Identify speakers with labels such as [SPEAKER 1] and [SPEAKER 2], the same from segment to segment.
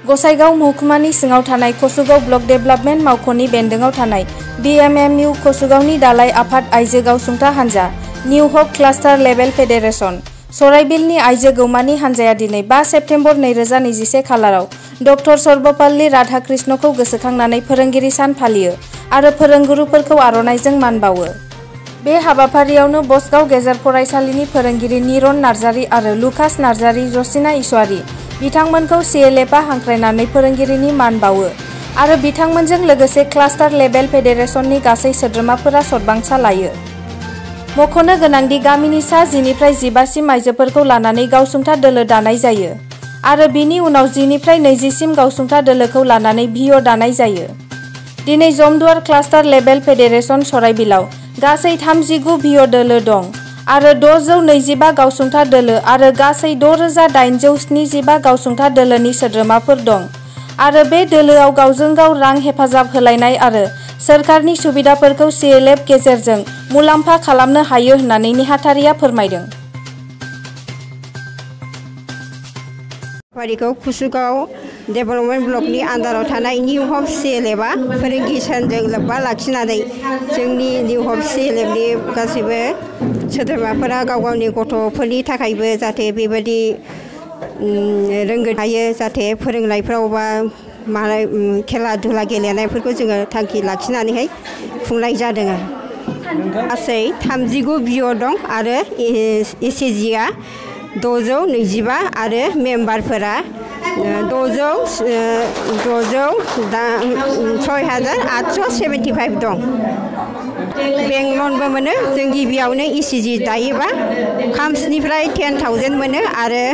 [SPEAKER 1] गसाइगाव महकुमानि सिङाव थानाय कसुगाव block development मावख'नि बेन्दोङाव थानाय BMMU कसुगावनि दालाइ आफाद आइजो गावसुंथा हान्जा निउ हप क्लास्टार लेभेल फेडारेसन सराइबिलनि आइजो गौमानि हान्जाया दिनै 5 सेप्तेम्बर 2021 खालाराव डक्टर सर्वपल्ली राधाकृष्णखौ गोसोखांनानै फोरोंगिरि सान फालियो आरो फोरोंगुरुफोरखौ आर'नाइजों मान बावो। बे हाबाफारियावनो बसगाव गेजेर फरायसालिनि फोरोंगिरि निरन नार्जारी आरो लुकास नार्जारी, जसिना इसवारी बिथांमोनखौ CLFआ हांख्रायनानै फोरोंगिरिनि मान बावो आरो बिथांमोनजों लोगोसे क्लास्टार लेभेल फेडारेसननि गासै सोद्रोमाफोरा सतबांसा लायो। मख'नो गोनांदि गामिनि सा 10 निफ्राय 15 सिम आइजोफोरखौ लानानै गावसुंथा दोलो दानाय जायो आरो बिनि उनाव 10 निफ्राय 20 सिम गावसुंथा दोलोखौ लानानै VO दानाय जायो। दिनै जमदुवार क्लास्टार लेभेल फेडारेसन सराइबिलाव गासै 39 VO दोलो दं आरो 625 गावसुंथा दोलो आरो गासै 6875 गावसुंथा दोलोनि सोद्रोमाफोर दं आरो बे दोलोआव गावजों गाव रां हेफाजाब होलायनाय आरो सोरखारनि सुबिदाफोरखौ CLF गेजेरजों मुलाम्फा खालामनो हायो होननानै नेहाथारिया फोरमायदों।
[SPEAKER 2] फारिखौ कुसुगाव डेभेलपमेन्ट ब्लकनि आन्दाराव थानाय निउ हप CLFआ फोरोंगिरि सानजों लोब्बा लाखिनानै जोंनि निउ हप CLFनि गासैबो सोद्रोमाफोरा गाव गावनि गथ'फोरनि थाखायबो जाहाथे बेबायदि रोंगोन हायो, जाहाथे फोरोंनायफ्राव बा खेला दुला गेलेनायफोरखौ जोङो थांखि लाखिनानैहाय खुंनाय जादों। गासै 39 VO दं आरो SAGआ 625 आरो मेम्बारफोरा 6875 दं। बेंक लनबो मोनो। जों गिबियावनो ECG दायोबा खामसनिफ्राय 10,000 मोनो आरो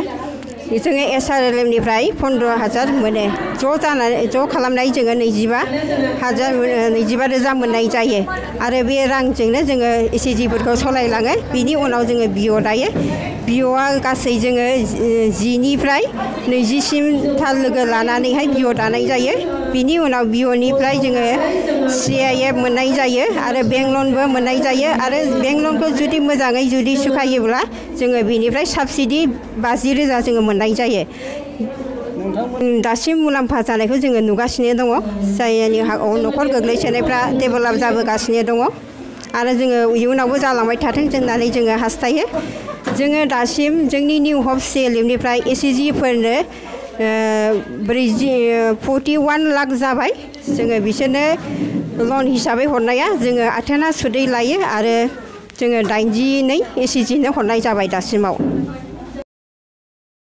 [SPEAKER 2] जोङो SRLMनिफ्राय 15,000 मोनो। ज' खालामनाय जोङो 25,000 मोननाय जायो आरो बे रांजोंनो जोङो ECGफोरखौ सालायलाङो। बिनि उनाव जोङो VO दायो। VOआ गासै जोङो 10 निफ्राय 20 सिम लोगो लानानैहाय VO दानाय जायो। बिनि उनाव VOनिफ्राय जोङो CIF मोननाय जायो आरो बेंक लनबो मोननाय जायो आरो बेंक लनखौ जुदि मोजाङै जुदि सुखायोब्ला जोङो बिनिफ्राय साबसिडि 50,000 जोङो मोननाय जायो। दासिम मुलाम्फा जानायखौ जोङो नुगासिनो दङ। जायनि न'खर गोग्लैसोनायफ्रा डेभेलप जाबोगासिनो दङ आरो जोङो इयुनावबो जालांबाय थाथों होननानै जोङो हास्थायो। जोङो दासिम जोंनि निउ हप CLFनिफ्राय SAGफोरनो 41 लाख जाबाय। जोङो बिसोरनो लन हिसाबै हरनाया जोङो आथोना सुदै लायो आरो जोङो 82 SAGनो हरनाय जाबाय दासिमाव।